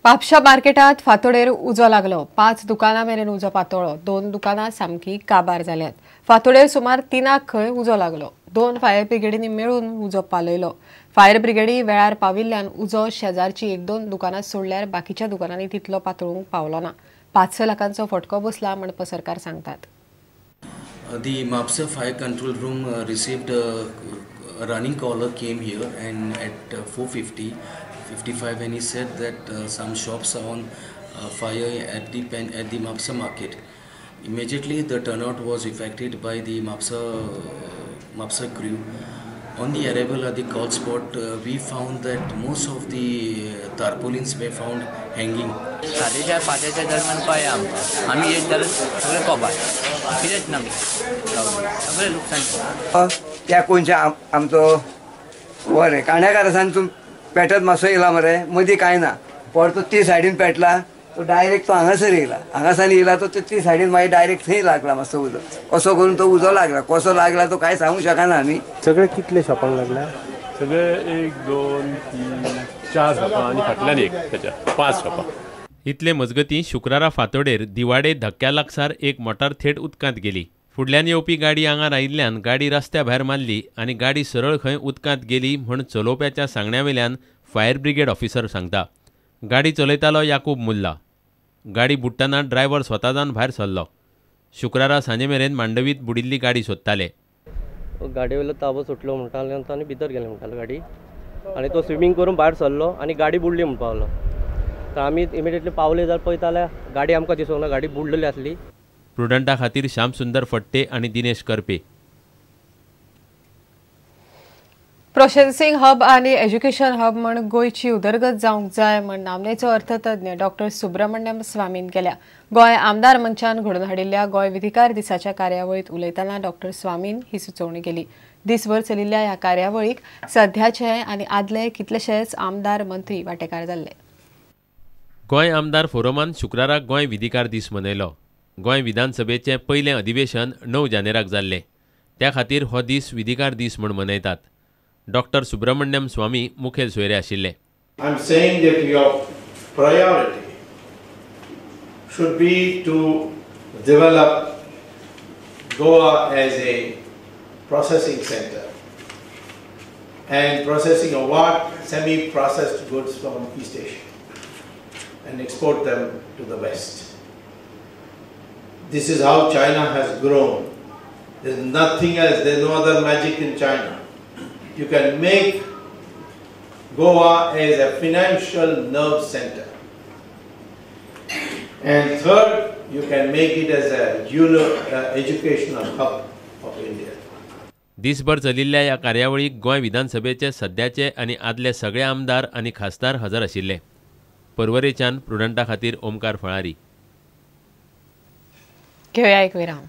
म्हापशा मार्केटात फातोडेर उजो लागलो. 5 दुकानां मेरेन उजो पातळ्ळो. 2 दुकानां सामकी काबार जाल्यात. फातोडेर सुमार 3 खंय उजो लागलो. 2 फायर ब्रिगेडींनी मेळून उजो पालयलो. फायर ब्रिगेडी वेळार पाविल्ल्यान उजो शेजारची 1-2 दुकानां सोडल्यार बाकीच्या दुकानांनी तितलो पातळूंक पावलो ना. 5-6 लाखांचो फटको बसला म्हण पसरकार सांगतात. The Mapsa Fire Control Room received a running caller came here and at 4:55 and he said that some shops are on fire at the Mapsa market. Immediately the turnout was effected by the Mapsa crew. On the arrival at the call spot, we found that most of the tarpaulins were found hanging. 4:30 5 दरम्यान कळ्ळें आमकां. आमी येत जाल्यार सगळें कोबार, कितेंच ना, सगळें लुकसाण. त्या कोणच्या आमचो बरें काणेकारासान तूं पेटत मातसो येयला मरे, मदीं कांय ना, परतो ती सायडीन पेटला तो डायरेक्ट तो हांगासर येयला, हांगासर येयला तो ती सायडीन मागीर डायरेक्ट थंय लागला मातसो उजो. असो करून तो उजो लागला. कसो लागला तो कांय सांगूंक शकना आमी. सगळे कितले शॉपांक लागला? सगळे 1, 2, 3, 4 शॉपां आनी फाटल्यान एक, त्याच्या 5 शॉपां. इतले मजगतीं शुक्रारा फांतोडेर दिवाडे धक्क्या लागसार एक मोटार थेट उदकांत गेली. फुडल्यान येवपी गाडी आंगार आयिल्ल्यान गाडी रस्त्या भायर मारली आनी गाडी सरळ खंय उदकांत गेली म्हण चलोवप्याच्या सांगण्यावेल्यान फायर ब्रिगेड ऑफिसर सांगता. गाडी चलयतालो याकूब मुल्ला. गाडी बुडटना ड्रायव्हर स्वता जावन भायर सरलो. शुक्रारा सांजे मेरेन मांडवीत बुडिल्ली गाडी सोदताले. गाडयेवयलो ताबो सुटलो म्हणटालो आनी भितर गेले म्हणटालो गाडी, आनी तो स्विमींग करून भायर सरलो आनी गाडी बुडली म्हण पावलो. तर आमी इमिडिएटली पावले जाल्यार पळयता जाल्यार गाडी आमकां दिसूंक ना, गाडी बुडलेली आसली. प्रुडंटा खातीर श्यामसुंदर फट्टे आनी दिनेश करपे. प्रोसेसिंग हब आनी एज्युकेशन हब म्हण गोंयची उदरगत जावंक जाय म्हण नामनेचो अर्थतज्ञ डॉक्टर सुब्रमण्यम स्वामीन केल्या. गोंय आमदार मंचान घडोवन हाडिल्ल्या गोंय विधिकार दिसाच्या कार्यावळींत उलयतना डॉक्टर स्वामीन ही सुचोवणी केली. दिसभर चलिल्ल्या ह्या कार्यावळीक सध्याचे आनी आदले कितलेशेच आमदार मंत्री वांटेकार जाल्ले. गोंय आमदार फोरमान शुक्राराक गोंय विधिकार दीस मनयलो. गोंय विधानसभेचें पयलें अधिवेशन 9 जानेराक जाल्लें. त्या खातीर हो दीस विधिकार दीस म्हूण मनयतात. डॉक्टर सुब्रमण्यम स्वामी मुखेल सोयरे आशिल्ले. I am saying that your priority should be to develop Goa as a processing centre and processing of what semi processed goods from East Asia and export them to the West. This is how China has grown. There's nothing else, there's no other magic in China. You can make Goa as a financial nerve center. And third, you can make it as a educational hub of India. दिसभर चलिल्ल्या ह्या कार्यावळीक गोंय विधानसभेचे सध्याचे आनी आदले सगळे आमदार आनी खासदार हजर आशिल्ले. पर्वरेच्यान प्रुडंटा खातीर ओमकार फळारी. घेवया एक विराम.